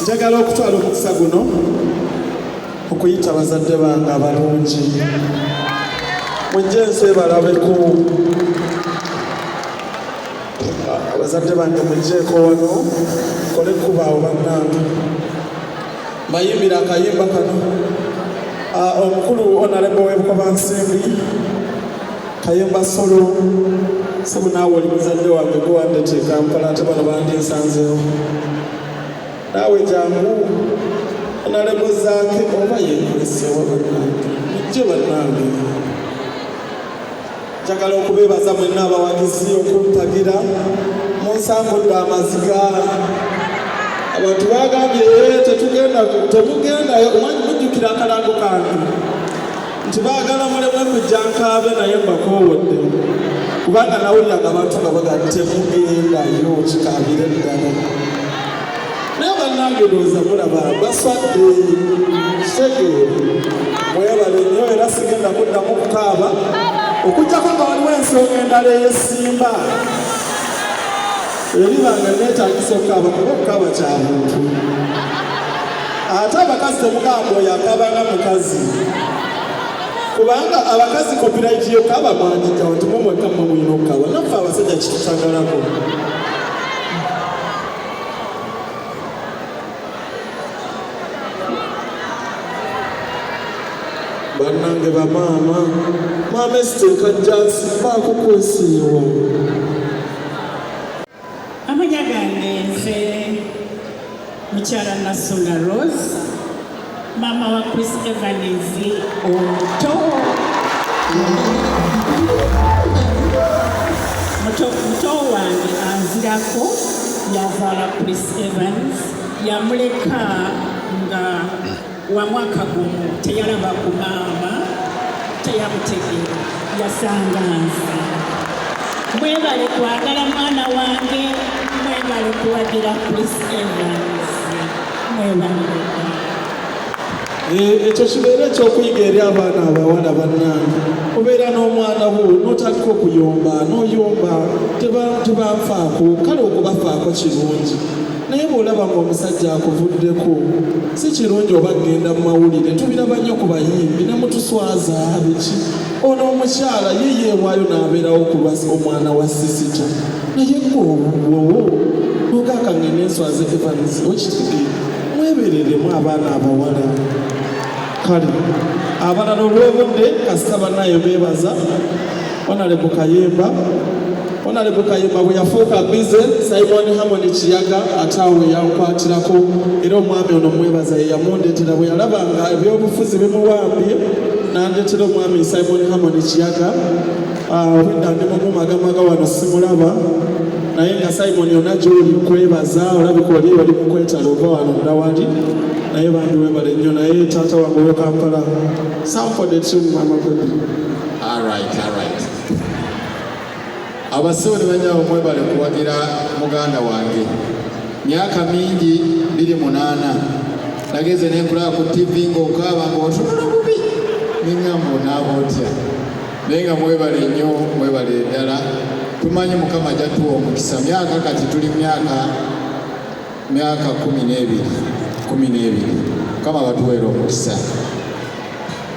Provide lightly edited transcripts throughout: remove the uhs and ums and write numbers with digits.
Njagala okutwala omukisa guno okuyita bazadde bange abalungi mujje ensi ebalabeko. Abazadde bange mujjeeko wano kole kubaawo bannange mbayimbira akayimba kano. Omukulu Honorable w'Ebukomansimbi Kayemba Solo, sebo naawe oli muzadde wange gwe wandeta e Kampala ate bano bandinsanzeewo. Naawe jangu Honorable Zaake oba yeekwesewa bannange, mujje bannange. Njagala okubeebaza mwenna abawagizi okumpagira munsangudde amaziga. Abantu bagambye tetugenda temugendayo, mujjukira akalango kange nti baagala muleme kujja nkaabe, naye mbakoowodde kubanga nawuliraga abantu nga baga temugendayo kikaabire ddala. Naye bannange ndowooza mulaba baswadde kitegeere. Mwebale nnyo era sigenda kuddamu kukaaba okuggyako nga waliwo ensonga endala eyesimba eriba nga neetagisa okukaaba, kuba okukaaba kya buntu. Ate abakazi temugamba oyo akaaba nga mukazi, kubanga abakazi copyright yokaaba mwagijjawo nti mwe mwekka mmwe mulina okukaaba, naffe abasajja kitutagalako. Bannange bamaama, maama Esite Kajjansi baako kwesiiwa. Amanya gange nze mukyala Nassuna Rose, maama wa Chris Evans omuto. Muto wange anzirako yazaala Chris Evans, yamuleka nga wa mwaka gumu, teyalaba ku maama, teyamutegeera, yasanga nze. Mwebale kwagala mwana wange, mwebale kuwagira Chris Evans, mwebale. Ekyo kibeera ekyokuyiga eri abaana abawala. Bannange, obeera n'omwana wo n'otandika okuyomba n'oyomba tebanfaako. Kale okubafaako kirungi, naye bw'olaba ng'omusajja akuvuddeko si kirungi. Oba kugenda mu mawulire, tubiraba nnyo ku bayimbi ne mutuswaza biki. Ono omukyala ye yeewaayo n'abeerawo ku lwa omwana wa sister, naye gwe owuwo nogaaka ngende enswaze Evans. Okitegeera? Mwebereremu abaana abawala. Kale abalala olw'obudde, kasita bannaye beebaza Honorable Kayemba. Honorable Kayemba bwe yafuuka busy, Simon Harmony Kiyaga ate awo yankwatirako, era omwami ono mwebaza ye yamundeetera. Bwe yalaba nga ebyobufuzi bimuwambye, n'andeetera omwami Simon Harmony Kiyaga. Obwedda ndi mumumagamaga wano simulaba, naye nga Simon yonna gyoli nkwebaza. Olabika oli oli mukwetala ova wano ndawali, naye bambi webale nnyo. Naye taata wange owe Kampala, some for the tune, mama baby. All right, all right. Abasebo ne bannyabo, mwebale kuwagira muganda wange. Myaka mingi, 2008 nageze nenkulaba ku TV ng'okaaba ng'otunula bubi, neŋŋamba onaaba otya? Naye nga mwebale nnyo, mwebale ddala. Tumanyi Mukama ajja omukisa. Myaka kati tuli myaka 12, 12. Mukama batuweera omukisa.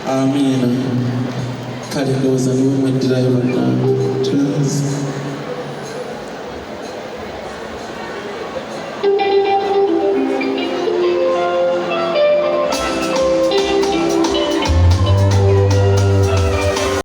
Amiina. Kale ndowooza niwe mweddirayo bannange.